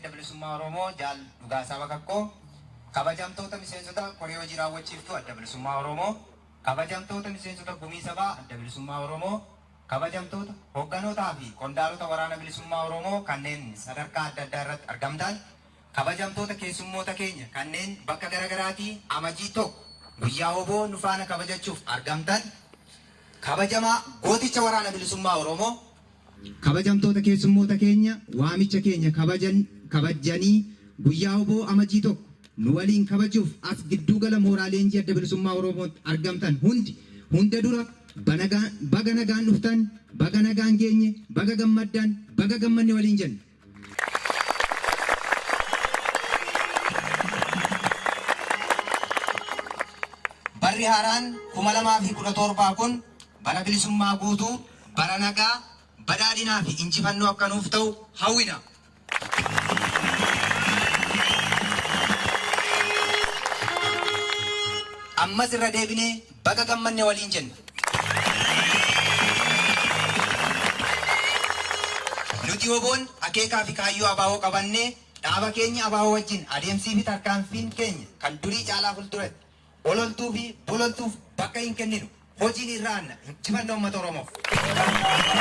Adda Bilisummaa Oromoo Jaal Dhugaasaa Bakakkoo, kabajamtoota miseensota koree hojii raawwachiiftuu Adda Bilisummaa Oromoo, kabajamtoota miseensota gumii sabaa Adda Bilisummaa Oromoo, kabajamtoota hoogganootaa fi qondaalota Waraana Bilisummaa Oromoo kanneen sadarkaa adda addaa irratti argamtan, kabajamtoota keessummoota keenya kanneen bakka garaagaraatii Amajjii 1 guyyaa WBO nu faana kabajachuuf argamtan, kabajamaa gooticha Waraana Bilisummaa Oromoo, kabajamtoota keessummoota keenya waamicha keenya kabajanii guyyaa WBO Amajjii 1 nu waliin kabajuuf as giddugala mooraa leenjii Adda Bilisummaa Oromootti argamtan hundi, hunda dura baga nagaan dhuftan, baga nagaan geenye, baga gammaddan, baga gammanne waliin jenna. Barri haaraan 2017 kun bara bilisummaa guutuu, bara nagaa, badhaadhinaa fi injifannoo akka nuuf ta'u hawwina. Ammas irra deebinee baga gammanne waliin jenna. Nuti WBOn akeekaa fi kaayyoo ABO qabannee dhaaba keenya ABO wajjin adeemsii fi tarkaanfiin keenya kan durii caalaa fuulduratti ololtuu fi bololtuuf bakka hin kenninu. Hojiin irra aanna. Injifannoo uummata Oromoof.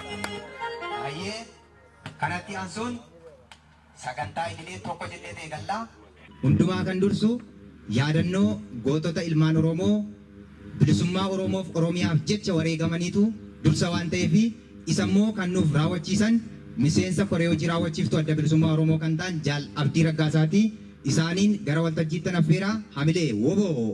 Baay'ee kanatti aansuun sagantaa idilee tokko jennee eegallaa. Hundumaa kan dursu yaadannoo gootota ilmaan Oromoo bilisummaa Oromoof Oromiyaaf jecha wareegamaniitu dursa waan ta'eef, isa immoo kan nuuf raawwachiisan miseensa koree hojii raawwachiiftuu Adda Bilisummaa Oromoo kan ta'an Jaal Abdii Raggaasaati. Isaaniin gara waltajjiitti affeeraa. Hamilee WBO.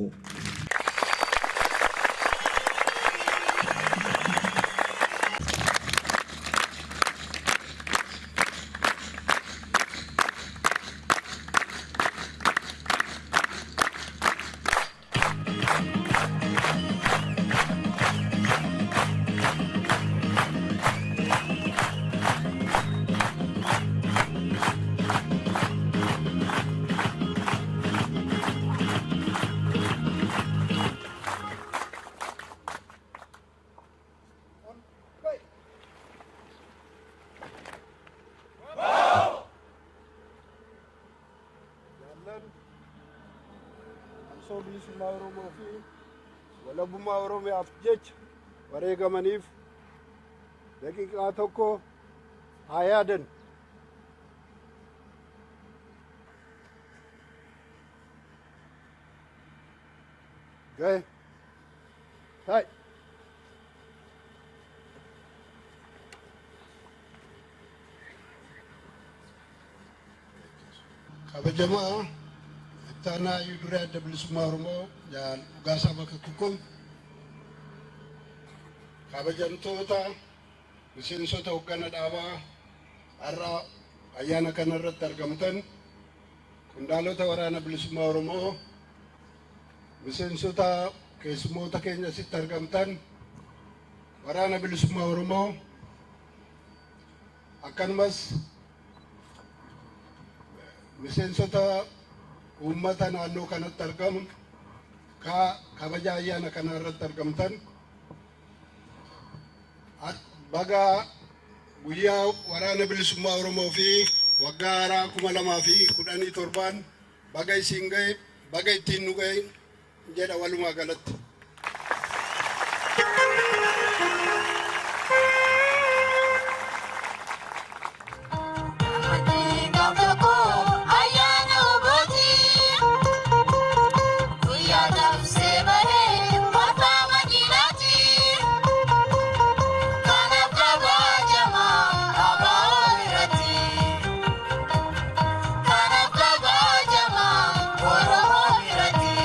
Jaallan qabsoo bilisummaa Oromoo fi walabummaa Oromiyaaf jecha wareegamaniif daqiiqaa tokko haa yaadan. Gahe. Ta'i. Kabajamaa ittaanaa Hayyuu Duree Adda Bilisummaa Oromoo Jaal Dhugaasaa Bakakkoo, kabajamtoota miseensota hoggana dhaabaa har'a ayyaana kana irratti argamtan, qondaalota Waraana Bilisummaa Oromoo, miseensota keessummoota keenya asitti argamtan, Waraana Bilisummaa Oromoo, akkanumas miseensota uummata naannoo kanatti argamu ka kabaja ayyaana kana irratti argamtan, baga guyyaa Waraana Bilisummaa Oromoo fi waggaa haaraa 2017n baga isiin ga'e, baga ittiin nu ga'e jedha walumaa galatti. Ayyaana WBOti guyyaa cabsee bahee marfaa madiinaati. Kanaaf kabajama ABO irratti. Kanaaf kabajama Oromoo biratti.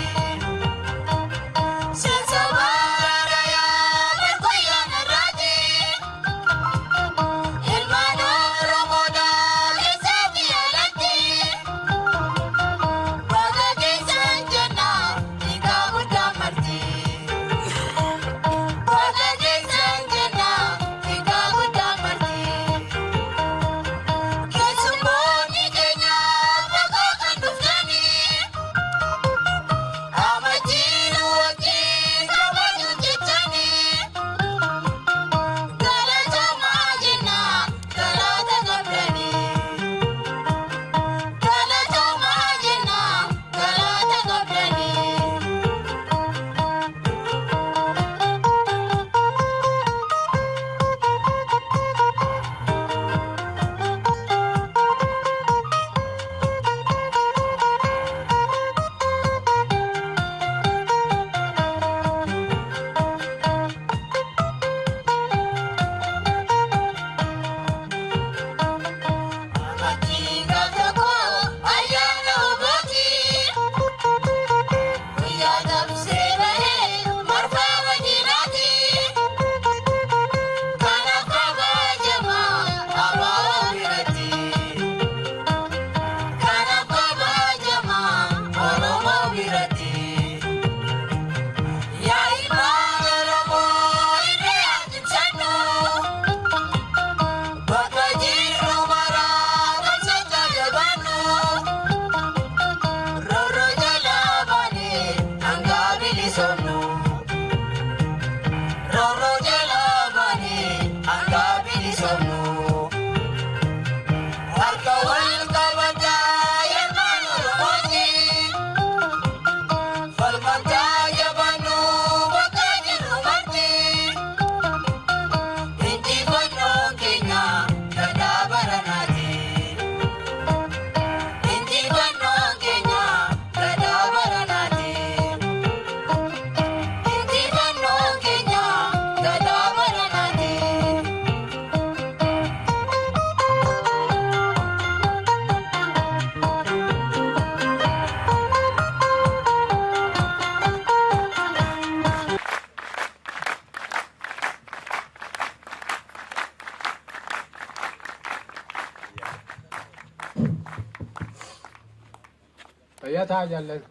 Fayyaa ta'aa jaallan.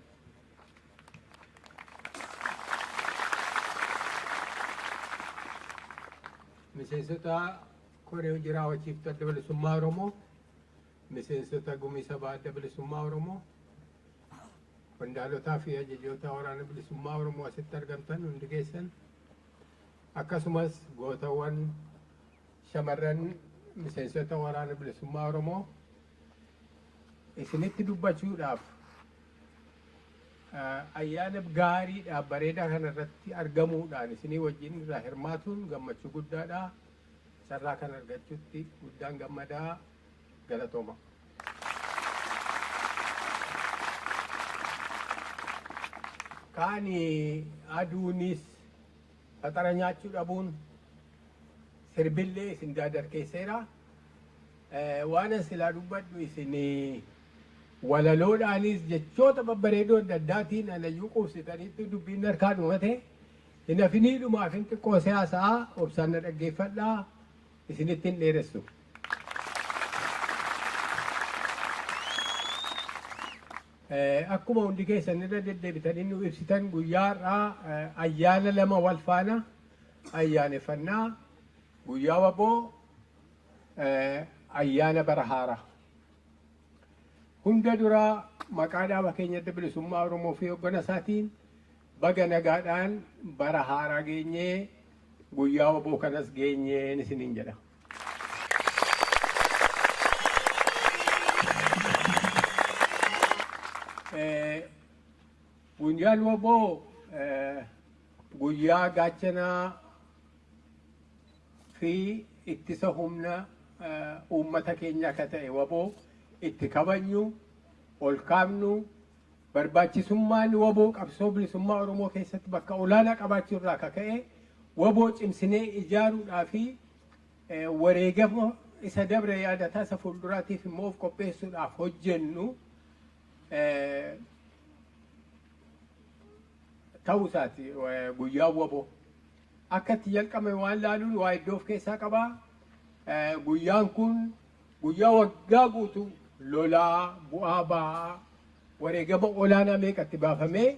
Miseensota koree hojii raawwachiiftuu Adda Bilisummaa Oromoo, miseensota gumii sabaa Adda Bilisummaa Oromoo, qondaalotaa fi ajajoota waraana bilisummaa Oromoo asitti argamtan hundi keessan, akkasumas gootawwan shamarran miseensota waraana bilisummaa Oromoo, isinitti dubbachuudhaaf ayyaana gaariidhaaf bareedaa kanarratti argamuudhaan isinii wajjin irraa hirmaatuun gammachuu guddaadha. Carraa kan argachuutti guddaan gammadaa, galatooma. Kaani aduunis faxara nyaachuu dhabuun sirbillee isin daadarkeesseera. Waan an silaa dubbadhu isin walaloodhaanis jechoota babbareedoo adda addaatiin anayyuu quubsitanitti dubbiin harkaa dhumate. Hin hafinii dhumaaf hin xiqqoo siyaasaa obsaan na dhaggeeffadhaa, isinitti hin dheeressu. Akkuma hundi keessan irra deddeebitanii nu ibsitan, guyyaa har'aa ayyaana lama wal faana ayyaaneffannaa: guyyaa waboo, ayyaana bara haaraa. Hunda duraa maqaa dhaaba keenya Adda Bilisummaa Oromoo fi hoggana isaatiin baga nagaadhaan bara haaraa geenyee, guyyaa waboo kanas geenyeen isiniin jedha. Guyyaan waboo guyyaa gaachanaa fi ittisa humna uummata keenya akka ta'e waboo itti kabajnu, ol kaafnu, barbaachisummaan waboo qabsoo bilisummaa Oromoo keessatti bakka olaanaa qabaachuu irraa akka ka'e waboo cimsinee ijaaruudhaa fi wareegama isa dabre yaadataa isa fuulduraatiif immoo of qopheessuudhaaf hojjennu ta'uu isaati guyyaan waboo. Akka itti jalqabame waan laaluun waa iddoo of keessaa qabaa. Guyyaan kun guyyaa waggaa guutuu lolaa, bu'aa ba'aa, wareegama olaanaa meeqatti baafamee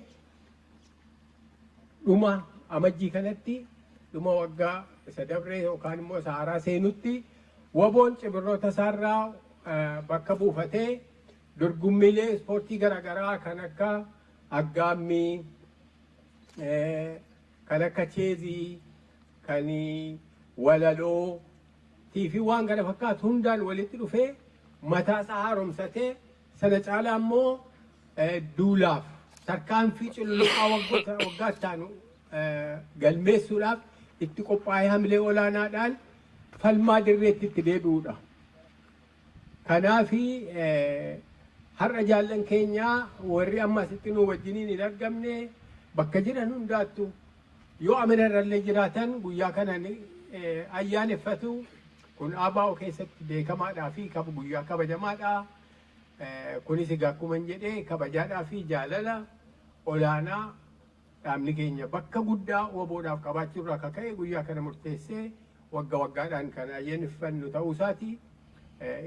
dhuma amajjii kanatti, dhuma waggaa isa dabree yookaan immoo isa haaraa seenutti, waboon cibirroota isaarraa bakka buufatee dorgommiilee ispoortii garaagaraa kan akka aggaammii, kan akka cheezii, kan walaloo fi waan kana fakkaatu hundaan walitti dhufee mataa isaa haaromsatee, sana caalaa immoo duulaaf tarkaanfii cululuqaa waggaa itti aanu galmeessuudhaaf itti qophaa'ee hamilee olaanaadhaan falmaa dirreetti itti deebi'uudha. Kanaafi har'a jaallan keenyaa warri amma asitti nu wajjiniin hin argamne bakka jiran hundaattu yoo amanarrallee jiraatan guyyaa kana ayyaaneffatu. Kun ABO keessatti beekamaadhaa fi guyyaa kabajamaadha. Kunis egaa akkuma hin jedhee kabajaadhaa fi jaalala olaanaa dhaabni keenya bakka guddaa waboodhaaf qabaachuu irraa akka ka'e guyyaa kana murteessee wagga waggaadhaan kan ayyaaneffannu ta'uu isaati.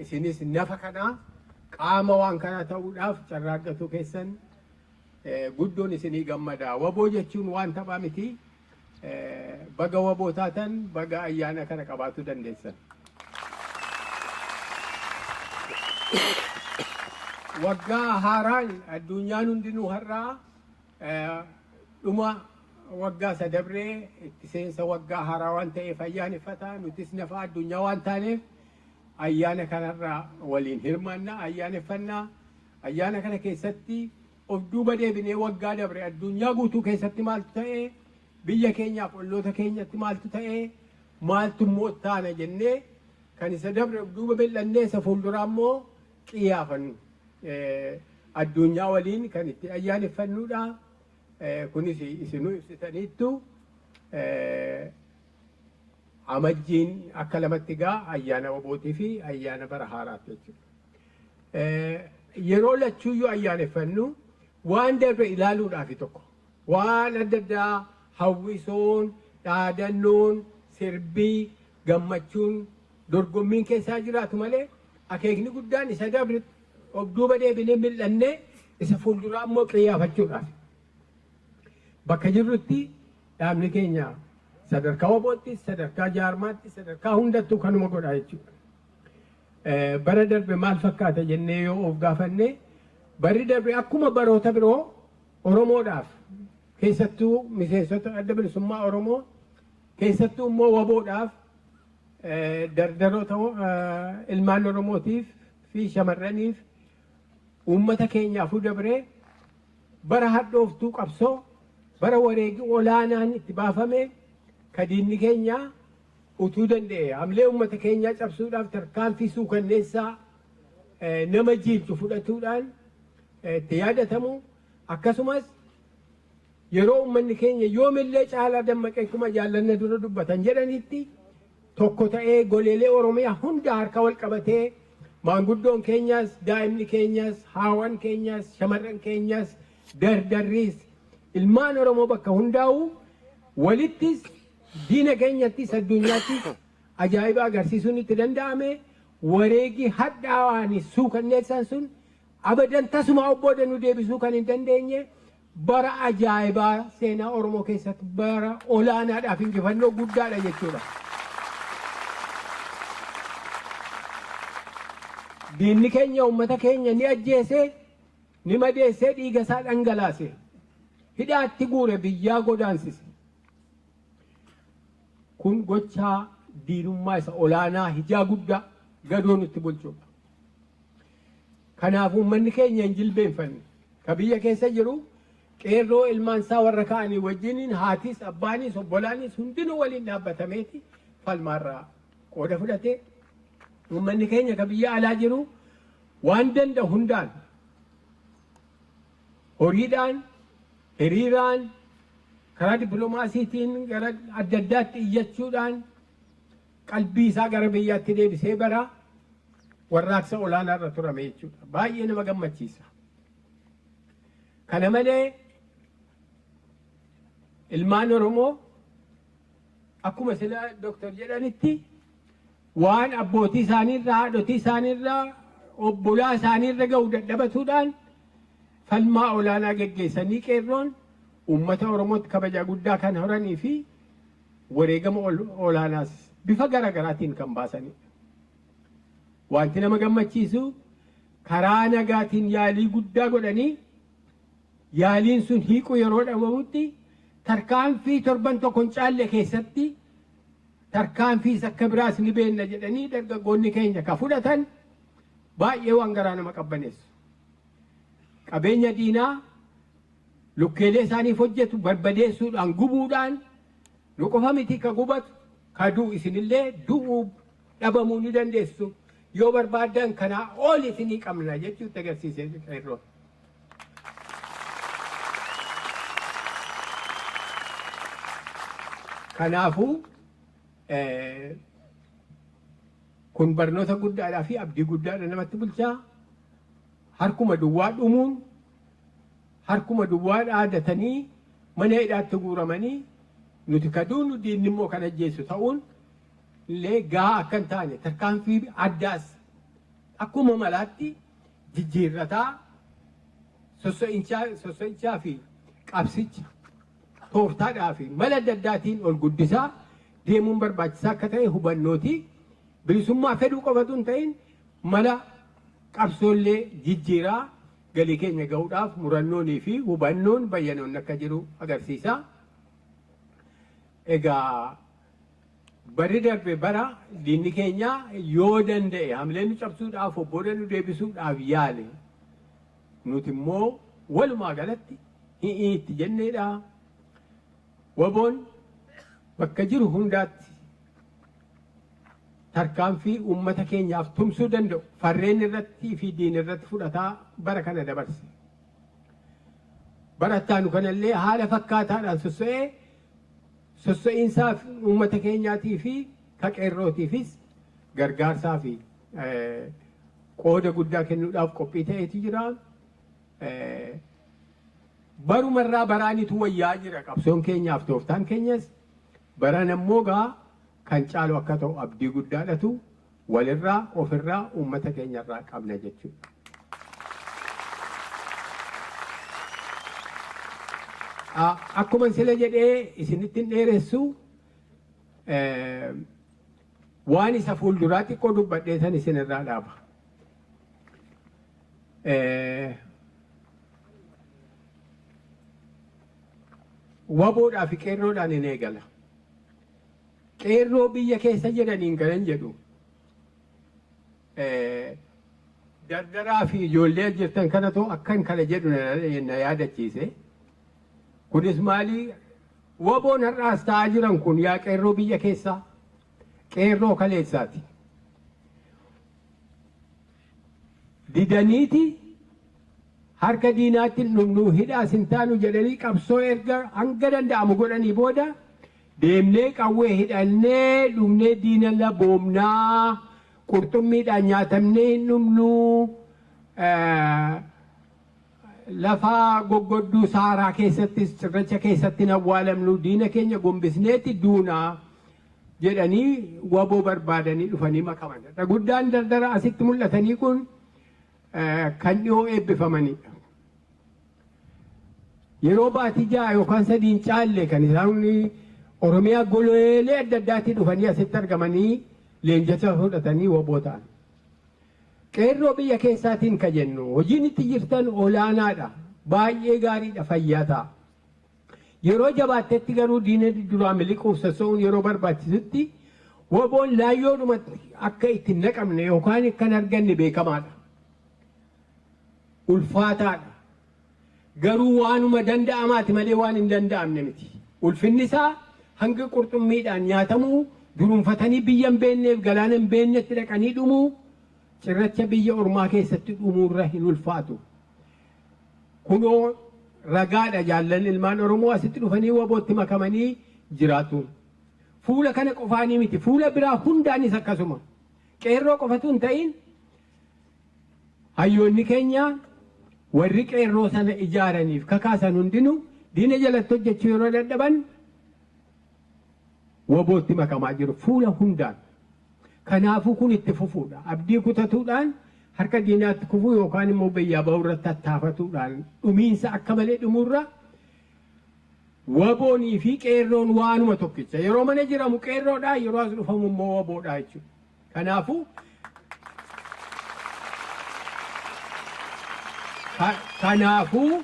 Isinis nafa kanaa, qaama waan kanaa ta'uudhaaf carraa argachuu keessan guddoon isinii gammada. Waboo jechuun waan taphaa miti. Baga waboo taatan, baga ayyaana kana qabaachuu dandeessan. Waggaa haaraan addunyaan hundinuu har'aa dhuma waggaa isa dabree itti seensa waggaa haaraa waan ta'eef ayyaaneffata. Nutis nafa addunyaa waan taaneef ayyaana kanarraa waliin hirmaanna, ayyaaneffannaa. Ayyaana kana keessatti of duuba deebinee waggaa dabre addunyaa guutuu keessatti maaltu ta'e, biyya keenyaaf olloota keenyatti maaltu ta'e, maaltu immoo taana jennee kan isa dabre of duuba bal'annee isa fuulduraa immoo qiyyaafannu addunyaa waliin kan itti ayyaaneffannuudha. Kunis isinuu ibsitaniittu, amajjiin akka lamatti gaa ayyaana wabootii fi ayyaana bara haaraatti jechuudha. Yeroo lachuuyyuu ayyaaneffannu waan darbe ilaaluudhaaf tokko waan adda addaa hawwisoon, dhaadannoon, sirbii, gammachuun, dorgommiin keessaa jiraatu malee akeekni guddaan isa dabre of duuba deebinee mil'annee Isa fuulduraa immoo qiyyaafachuudhaaf. Bakka jirrutti dhaabni keenya sadarkaa WBOtti, sadarkaa jaarmaatti, sadarkaa hundattuu kanuma godha jechuudha. Bara darbe maal fakkaata jennee yoo of gaafanne, barri darbe akkuma baroota biroo Oromoodhaaf, keessattuu miseensota Adda Bilisummaa Oromoo, keessattuu immoo WBOdhaaf, dardaroota ilmaan Oromootiif fi shamarraniif, uummata keenyaafuu dabree bara hadhooftuu qabsoo, bara wareegi olaanaan itti baafame, ka diinni keenya utuu danda'e hamlee uummata keenyaa cabsuudhaaf tarkaanfii suukanneessaa nama jiilchu fudhatuudhaan itti yaadatamu, akkasumas yeroo uummanni keenya yoomillee caalaa dammaqee, kuma jaallanna dura dubbatan jedhanitti, tokko ta'ee goleelee Oromiyaa hunda harka wal qabatee, maanguddoon keenyas, daa'imni keenyas, haawan keenyas, shamarran keenyas, dardarriis, ilmaan Oromoo bakka hundaa'u walittis diina keenyattis addunyaattis ajaa'iba agarsiisuun itti danda'ame, wareegi hadhaawaan suukanneessaan sun abadan tasuma obbooda nu deebisuu kan hin dandeenye, bara ajaa'ibaa seenaa Oromoo keessatti bara olaanaadhaaf injifannoo guddaadha jechuudha. Diinni keenya uummata keenya ni ajjeese, ni madeessee, dhiiga isaa dhangalaase, hidhaatti guure, biyyaa godaansise. Kun gochaa diinummaa isa olaanaa hijaa guddaa gadoo nutti bulchuudha. Kanaaf uummanni keenya hin jilbeenfanne. Ka biyya keessa jiru qeerroo ilmaan isaa warra ka'anii wajjiniin, haatis, abbaanis, obbolaanis hundinuu waliin dhaabbatameeti falmaarraa qooda fudhate. Uummanni keenya ka biyya alaa jiru waan danda'u hundaan, horiidhaan, hiriiraan, karaa dippiloomaasiitiin gara adda addaatti iyyachuudhaan qalbii isaa gara biyyaatti deebisee bara warraaqsa olaanaa irra turame jechuudha. Baay'ee nama gammachiisa. Kana malee ilmaan Oromoo akkuma sila Dooktar jedhanitti waan abbootii isaaniirraa, haadhotii isaaniirraa, obbolaa isaaniirra ga'u dadhabatuudhaan falmaa olaanaa geggeessanii qeerroon uummata Oromootti kabaja guddaa kan horanii fi wareegama olaanaas bifa garaa garaatiin kan baasanidha. Wanti nama gammachiisu, karaa nagaatiin yaalii guddaa godhanii yaaliin sun hiiquu yeroo dhabamutti, tarkaanfii torban tokko hin caalle keessatti tarkaanfiis akka biraas ni beenna jedhanii dargaggoonni keenya ka fudhatan baay'ee waan garaa nama qabbaneessu. Qabeenya diinaa lukkeelee isaaniif hojjetu barbadeessuudhaan, gubuudhaan, nu qofa miti ka gubatu, ka du'u isinillee du'uu dhabamuu ni dandeessu. Yoo barbaaddan kanaa ol isinii qabna jechuutti agarsiisee qeerroon. Kanaafuu kun barnoota guddaadhaa fi abdii guddaadha namatti bulchaa. Harkuma duwwaa dhumuun, harkuma duwwaa dhaadatanii mana hidhaatti guuramanii, nuti kaduunu diinni immoo kan ajjeessu ta'uun illee gahaa akka hin taane, tarkaanfii addaas akkuma malaatti jijjiirrataa sosso'inchaa fi qabsicha tooftaadhaa fi mala adda addaatiin ol guddisaa deemuun barbaachisaa akka ta'e hubannooti. Bilisummaa fedhuu qofatu hin ta'in, mala qabsoollee jijjiiraa galii keenya gahuudhaaf murannoonii fi hubannoon bayyanoon akka jiru agarsiisa. Egaa barri darbe bara diinni keenya yoo danda'e hamilee nu cabsuudhaaf, obbooda nu deebisuudhaaf yaale. Nuti immoo walumaa galatti hi'ii itti jenneedha. WBOn bakka jiru hundaatti tarkaanfii uummata keenyaaf tumsuu danda'u farreen irratti fi diin irratti fudhataa bara kana dabarse. Barattaanu kanallee haala fakkaataadhaan sosso'ee sosso'iinsaa uummata keenyaatii fi kaqeerrootiifis gargaarsaa fi qooda guddaa kennuudhaaf qophii ta'etu jira. Barumarraa baraanitu wayyaa jira qabsoon keenyaaf tooftaan keenyas, baran ammoo gaa kan caalu akka ta'u abdii guddaadhatu walirraa, ofirraa, uummata keenyarraa qabna jechuudha. Akkuma sila jedhee isinitti hin dheeressu, waan isa fuulduraa xiqqoo dubbadhee san isinirraa dhaaba. Waboodhaa fi qeerroodhaan hin eegala. Qeerroo biyya keessa jedhaniin kanan jedhu, dardaraa fi ijoollee jirtan kanatu akkan kana jedhu na yaadachiise. Kunis maali? Waboon har'aas ta'aa jiran kun, yaa qeerroo biyya keessaa, qeerroo kaleessaati. Didaniiti harka diinaatti dhumnuu, hidhaas hin taanu jedhanii qabsoo erga hanga danda'amu godhanii booda, deemnee qawwee hidhannee dhumnee diina laboomnaa, qurxummiidhaan nyaatamnee hin dhumnuu, lafa goggodduu saaraa keessattis cirracha keessatti hin awwaalamnu, diina keenya gombisneeti duunaa jedhanii waboo barbaadanii dhufanii makaman. Guddaan dardara asitti mul'atanii kun kan dhiyoo eebbifamanidha. Yeroo baatii 6 yookaan 3n caalle kan isaan Oromiyaa goleelee adda addaatti dhufanii asitti argamanii leenjisa fudhatanii waboo ta'an. Qeerroo biyya keessaatiin ka jennu, hojiin itti jirtan olaanaadha. Baay'ee gaariidha, fayyaa ta'a. Yeroo jabaattetti garuu diina duraa miliquuf sosso'uun yeroo barbaachisutti waboon laayyoodhumatti akka itti hin naqamne yookaan akka hin arganne beekamaadha. Ulfaataadha. Garuu waanuma danda'amaati malee waan hin danda'amne miti. Ulfinni isaa hanga qurxummiidhaan nyaatamuu, duruunfatanii biyya hin beekneef galaana hin beeknetti dhaqanii dhumuu, cirracha biyya ormaa keessatti dhumuurra hin ulfaatu. Kunoo ragaadha, jaallan ilmaan Oromoo asitti dhufanii wabootti makamanii jiraatu. Fuula kana qofaanii miti, fuula biraa hundaanis akkasuma. Qeerroo qofatu hin ta'in, hayyoonni keenya warri qeerroo sana ijaaraniif kakaasan hundinuu diina jalatti hojjechuu yeroo dadhaban wabootti makamaa jiru fuula hundaan. Kanaafuu kun itti fufuudha. Abdii kutatuudhaan harka diinaatti kufuu yookaan immoo biyyaa bahuu irratti tattaafatuudhaan dhumiinsa akka malee dhumuurra, waboonii fi qeerroon waanuma tokkicha. Yeroo mana jiramu qeerroodha, yeroo as dhufamu immoo waboodha jechuudha. Kanaafuu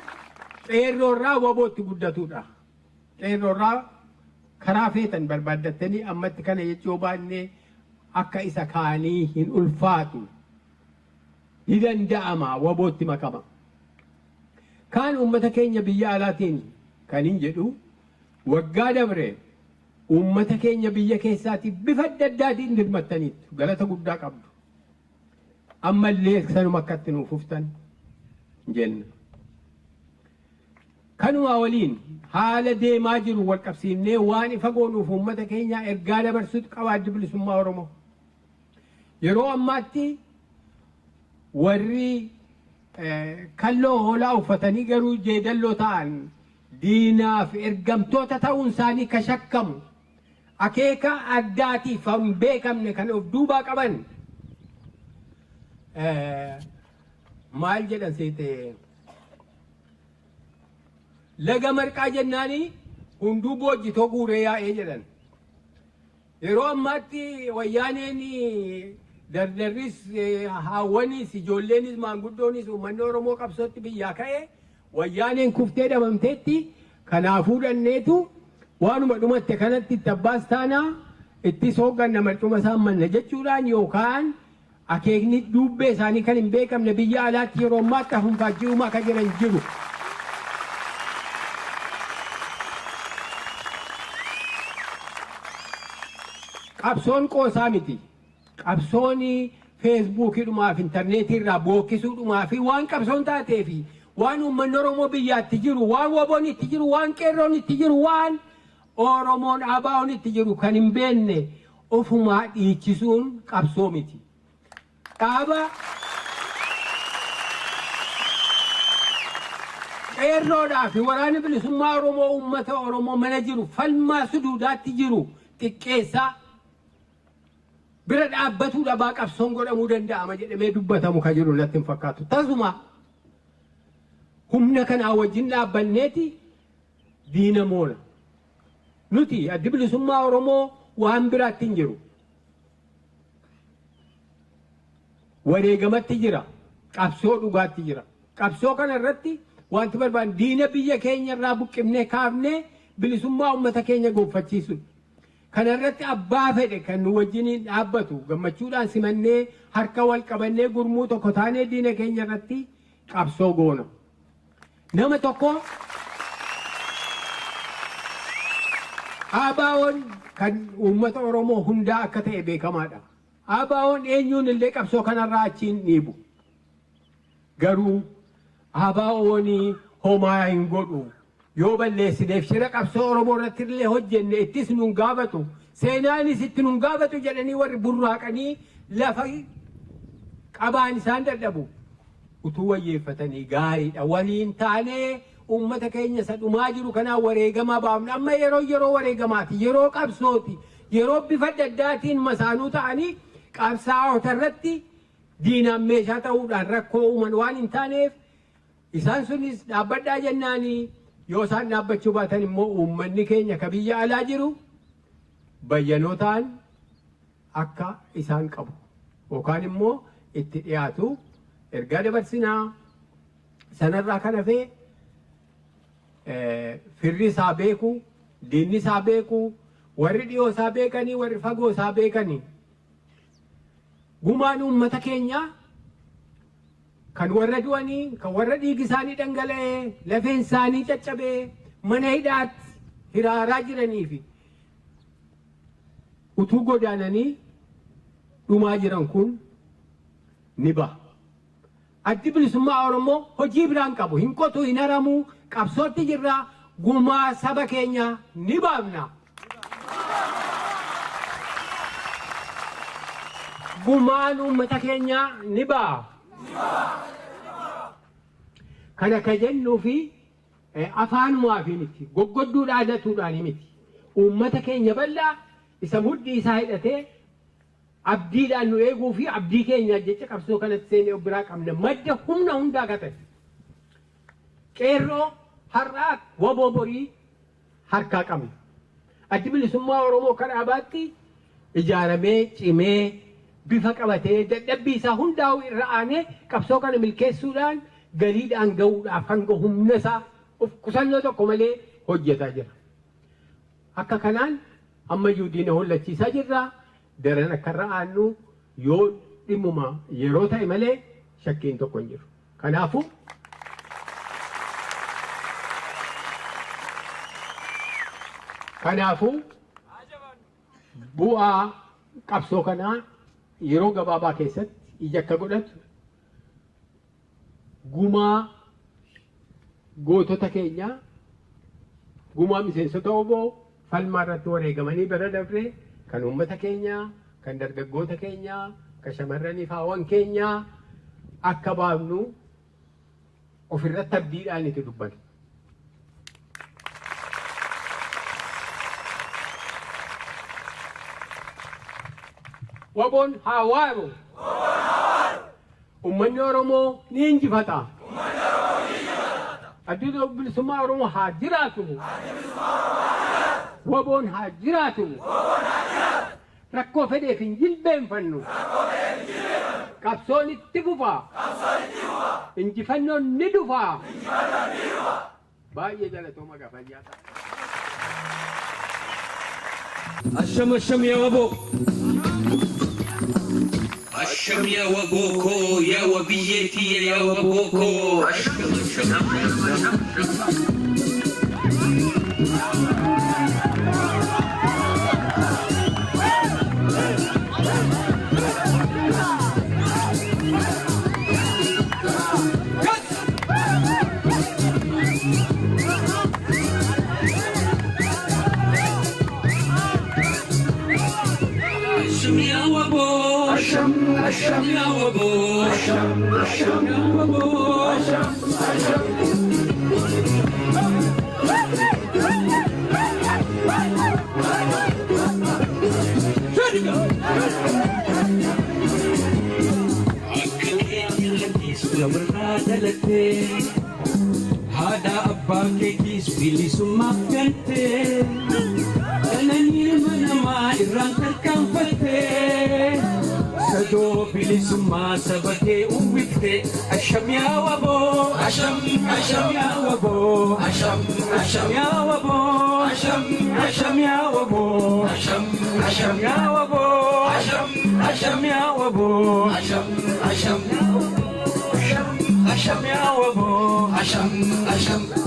qeerroorraa wabootti guddatudha. Qeerroorraa karaa feetan barbaaddattanii ammatti kana jechuu baannee akka isa kaanii hin ulfaatu. Ni danda'ama, wabootti makama. Kaan uummata keenya biyya alaatiin kan hin jedhu, waggaa dabre uummata keenya biyya keessaatiif bifa adda addaatiin dirmattaniitu, galata guddaa qabdu. Ammallee sanuma akkatti nuuf fuftan jenna. Kanuma waliin haala deemaa jiru wal qabsiifnee waan ifa goonuuf uummata keenya ergaa dabarsuutu qaba Adda Bilisummaa Oromoo. Yeroo ammaatti warri kalloo hoolaa uffatanii garuu jeedalloo ta'an diinaaf ergamtoota ta'uun isaanii ka shakkamu, akeeka addaatiif hin beekamne kan of duubaa qaban, maal jedhan seete, laga marqaa jennaanii hunduu boojjitoo guuree yaa'ee jedhan. Yeroo ammaatti wayyaaneen dardarris, haawwanis, ijoolleenis, maanguddoonis, uummanni Oromoo qabsootti biyyaa ka'e, wayyaaneen kuftee dhabamteetti, kanaafuu dhanneetu waanuma dhumatte kanatti itti abbaas taanaa ittis hoogganna, marcuma isaan manna jechuudhaan, yookaan akeekni duubbee isaanii kan hin beekamne biyya alaatti yeroo ammaatti hafuunfaajjii uumaa akka jiran jiru. Qabsoon qoosaa miti. Qabsoon feesbuukiidhumaaf intarneetii irraa bookkisuudhumaa fi waan qabsoon taatee fi waan uummanni Oromoo biyyaatti jiru, waan waboon itti jiru, waan qeerroon itti jiru, waan Oromoon ABO'n itti jiru kan hin beekne ofumaa dhiichisuun qabsoo miti. Dhaaba qeerroodhaa fi waraana bilisummaa Oromoo uummata Oromoo mana jiru falmaa suduudaatti jiru xiqqeessaa bira dhaabbatuu dhabaa qabsoon godhamuu danda'ama jedhamee dubbatamu kan jiru natti hin fakkaatu. Tasuma humna kanaa wajjin dhaabbanneeti diina moona. Nuti addi bilisummaa Oromoo waan biraatti hin jiru. Wareegamatti jira. Qabsoo dhugaatti jira. Qabsoo kana irratti wanti barbaannu diina biyya keenya irraa buqqifnee kaafnee bilisummaa uummata keenya gonfachiisudha. Kana irratti abbaa fedhe kan nu wajjiniin dhaabbatu gammachuudhaan simannee harka wal qabannee gurmuu tokko taanee diina keenya irratti qabsoo goona. Nama tokko ABO'n kan uummata Oromoo hundaa akka ta'e beekamaadha. ABO'n eenyuun illee qabsoo kanarraa achiin dhiibu. Garuu ABO'n homaa hin godhu. Yoo balleessineef shira qabsoo Oromoo irratti illee hojjenne ittis nun gaafatu, seenaanis itti nun gaafatu jedhanii warri burraaqanii lafa qabaan isaan dadhabu. Utuu wayyeeffatanii gaariidha. Waliin taanee uummata keenya isa dhumaa jiru kanaan wareegamaa baafna. Amma yeroo wareegamaati, yeroo qabsooti, yeroo bifa adda addaatiin masaanuu ta'anii qabsaa'ota irratti diinaan meeshaa ta'uudhaan rakkoo uuman waan hin taaneef isaan sunis dhaabbadhaa jennaanii yoo isaan dhaabbachuu baatan immoo uummanni keenya ka biyya alaa jiru bayyanootaan akka isaan qabu yookaan immoo itti dhiyaatu ergaa dabarsinaa. Sanarraa kan hafee firri isaa beeku, diinni isaa beeku, warri dhiyoo isaa beekanii, warri fagoo isaa beekanii. Gumaan uummata keenyaa kan warra du'anii, kan warra dhiigi isaanii dhangala'ee, lafeen isaanii caccabee, mana hidhaatti hiraaraa jiranii fi utuu godaananii dhumaa jiran kun ni baha. Addi bilisummaa Oromoo hojii biraan qabu, hin qotu, hin haramu, qabsootti jirra, gumaa saba keenyaa ni baafna. Gumaan uummata keenyaa ni ba'a. Kana ka jennuu fi afaanumaa fi miti, goggodduu dhaadatuudhaan miti. Uummata keenya bal'aa isa mudhii isaa hidhatee abdiidhaan nu eeguu fi abdii keenya jecha qabsoo kanatti seenee of biraa qabna. Madda humna hundaa akka ta'e. Qeerroo har'aa waboo borii harkaa qabna. Addi bilisummaa Oromoo kan dhaabaatti ijaaramee cimee bifa qabatee dadhabbii isaa hundaa'u irra aanee qabsoo kana milkeessuudhaan galiidhaan gahuudhaaf hanga humna isaa of qusannoo tokko malee hojjetaa jira. Akka kanaan ammayyuu diina hollachiisaa jirra. Daran akka irra aannu yoo dhimmuma yeroo ta'e malee shakkiin tokko hin jiru. Kanaafuu bu'aa qabsoo kanaa yeroo gabaabaa keessatti ija akka godhatu gumaa gootota keenyaa, gumaa miseensota oboo falmaa irratti wareegamanii bara dabree kan uummata keenyaa, kan dargaggoota keenyaa, kan shamarranii fi haawwan keenyaa akka baafnu ofirratti abdiidhaan itti dubbanna. Waboon haa waaru. Uummanni Oromoo ni injifata. Addi bilisummaa Oromoo haa jiraatu. Waboon haa jiraatu. Rakkoo fedheef hin jilbeenfannu. Qabsoon itti fufa. Injifannoon ni dhufa. Baay'ee galatooma gafayyaa ta'a. Asham asham yaa waboo. Asham yaa waboo koo yaa wabiyyeetii yaa waboo koo. Asham asham asham. Asham ya wabo, asham asham ya wabo, asham asham ya wabo, asham asham. Akka keenya lammii Lafee kees bilisummaaf galtee qananii ilma namaa irraan tarkaanfattee sadoo bilisummaa saba kee uwwiftee asham yaa waboo asham asham yaa waboo asham asham yaa waboo asham asham yaa waboo asham asham yaa waboo asham asham yaa waboo asham asham asham yaa waboo asham asham.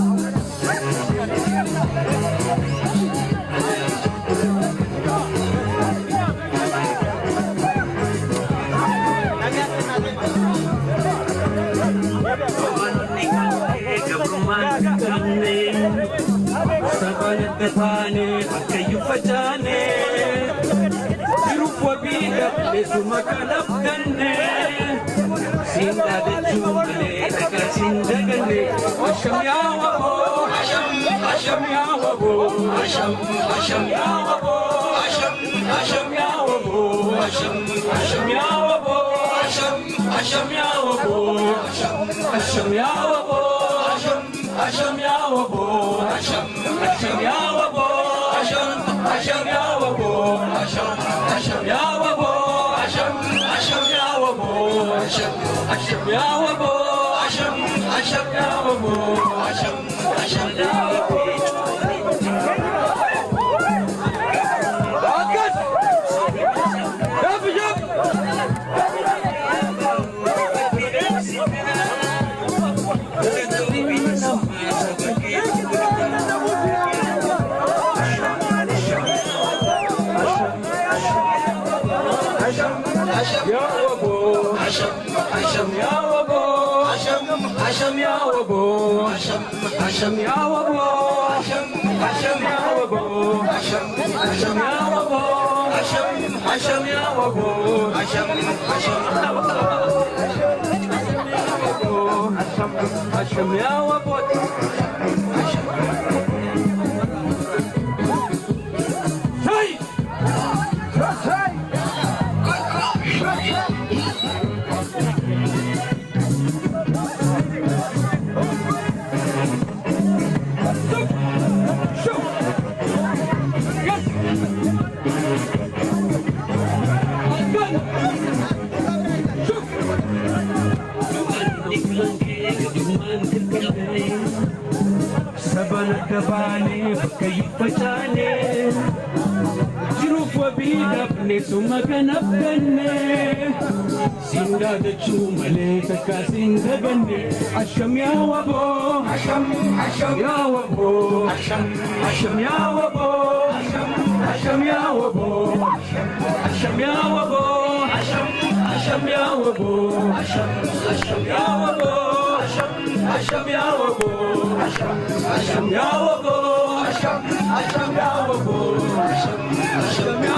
Asham,